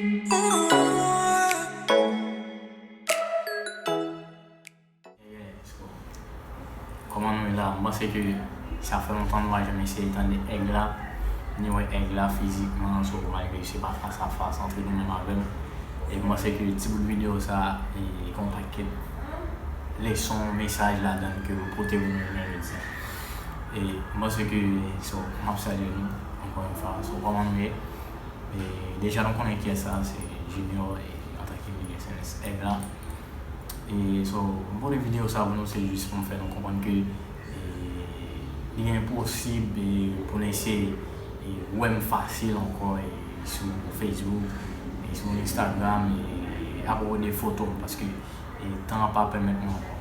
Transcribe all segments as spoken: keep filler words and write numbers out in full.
Kòman nou ye la? M panse ke sa fè lontan nou pa janm eseye tande Èg la, ni wè Èg la fizikman, so malgre se pa fas a fas antre nou menm avè l. E m panse ke ti bout videyo sa e gen yon pakèt leson, mesaj ladan l ke yo pote pou nou jodi a. E m panse ke, so, m ap salye nou ankò yon fwa. So, kòman nou ye? E deja nou konnen kiyès sa, se Junior, e antanke Miguel Sènes Èg la. E so, m pote videyo sa pou nou, se jis pou m fè nou konprann ke e, li enposib e, pou n eseye e, wè m fasil ankò e, sou Facebook, e, sou Instagram, e, apwopo de foto m, paske e, tan an pa pèmèt nou ankò.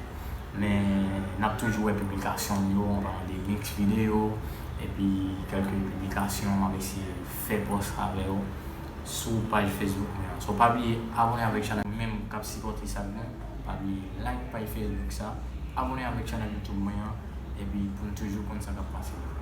Men n ap toujou wè piblikasyon m yo, an palan de mix videyo, epi kèlke piblikasyon m ap eseye fè pòs avè yo sou paj Facebook mwen an. So, pa bliye abòne avèk chanèl mwen menm k ap sipòte sa k bon. Pa bliye like paj Facebook sa, abòne avèk chanèl YouTube mwen an, epi pou n toujou konn sa k ap pase.